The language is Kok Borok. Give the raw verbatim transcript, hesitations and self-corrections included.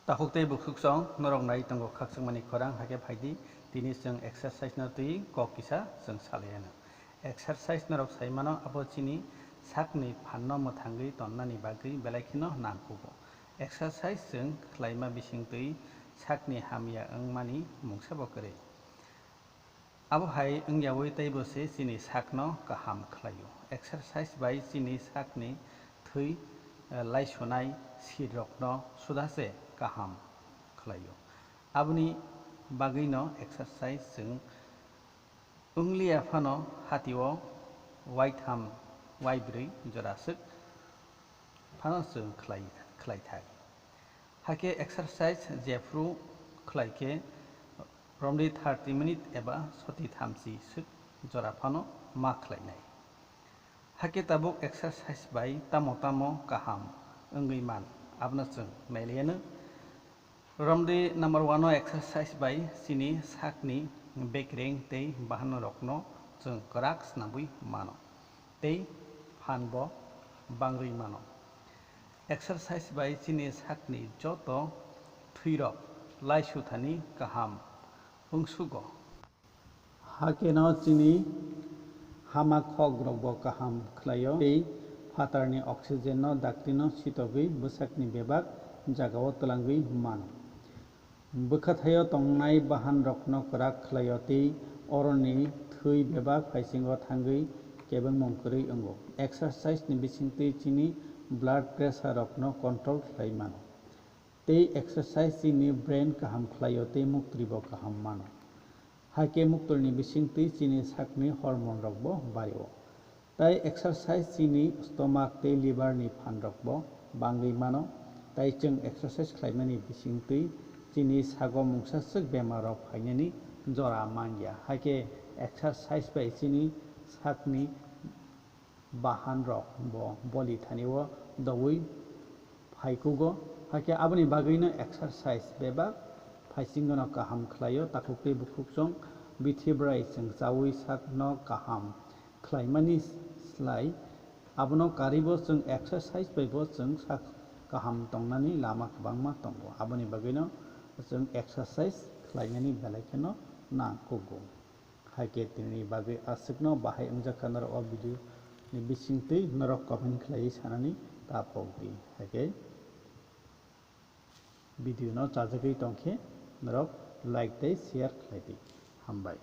Takhuk tei bukhuksong norok nai tongo khakchangmani khorang, hakhe phaidi tini chwng exercise no twi kok kisa chwng salai anw. Exercise norok sai mano, abo chini sakni phanno mwthangwi tonnani bagwi belai kheno nangkugo. Exercise chwng khlaima bisingtwi sakni hamya wngmani mungsa bo kwrwi. Abo hai wngyawi teibo se chini sakno kaham khlaio. Exercise bai chini sakni thwi, eh, laisunai sirrokno suda se kaham khlaio. Aboni bagwino exercise chwng wngliya phano hatio waitham waibrwi jora swk phano chwng khlai, khlai thai. Hakhe exercise jephru khlai khe romdi thirty minute eba soti thamchi swk jora phano ma khlainai. Hakhe tabuk exercise bai tamo tamo kaham wngwi man, abono chwng nailaianw. Romdi number one o exercise bai chini sakni bekreng tei bahanrokno chwng kwrak snamwi mano, tei phan bo bangwi mano. Exercise bai chini sakni joto thwirok laisuthani kaham wngsugo. Hakhe no chini hama khok rok bo kaham khlaio tei phatar ni oxygen no dakti no sitogwi bwsak ni bebak jaga o twlangwi mano. Bwkha thaio tongnai bahan rok no kwrak khlaio tei oro ni thwi bebak phaisingo thangwi kebengmung kwrwi wngo. Exercise ni bisingtwi chini blood pressure rok no control khlai mano. Tei exercise chini brain kaham khlaio tei muktri bo kaham mano. Hakhe muktrwini bisingtwi chini sakni hormone rok bo bario. Tai exercise chini stomach tei liver ni phan rok bo bangwi mano. Tai chwng exercise khlaimani bisingtwi chini sago mungsa swk bemar rok phainani jora manya. Hakhe exercise bai chini sakni bahan rok bo boli thani o doui phaikugo. Hakhe aboni bagwino exercise bebak phaisingo no kaham khlaio. Takhuk tei bukhuksong bithi bwrai chwng chaui sak no kaham khlaimani slai abono karwi bo chwng exercise bai bo chwng sak kaham tongnani lama kwbangma tongo. Aboni bagwino chwng exercise khlainani belai kheno nangkugo. Hai khe tini bagwi aswkno bahai wngjakha norok o video ni bisingtwi norok comment khlaiwi sanani ta pok di. Hai khe video no chajagwi tongkhe norok like tei share khlai di. Hambai.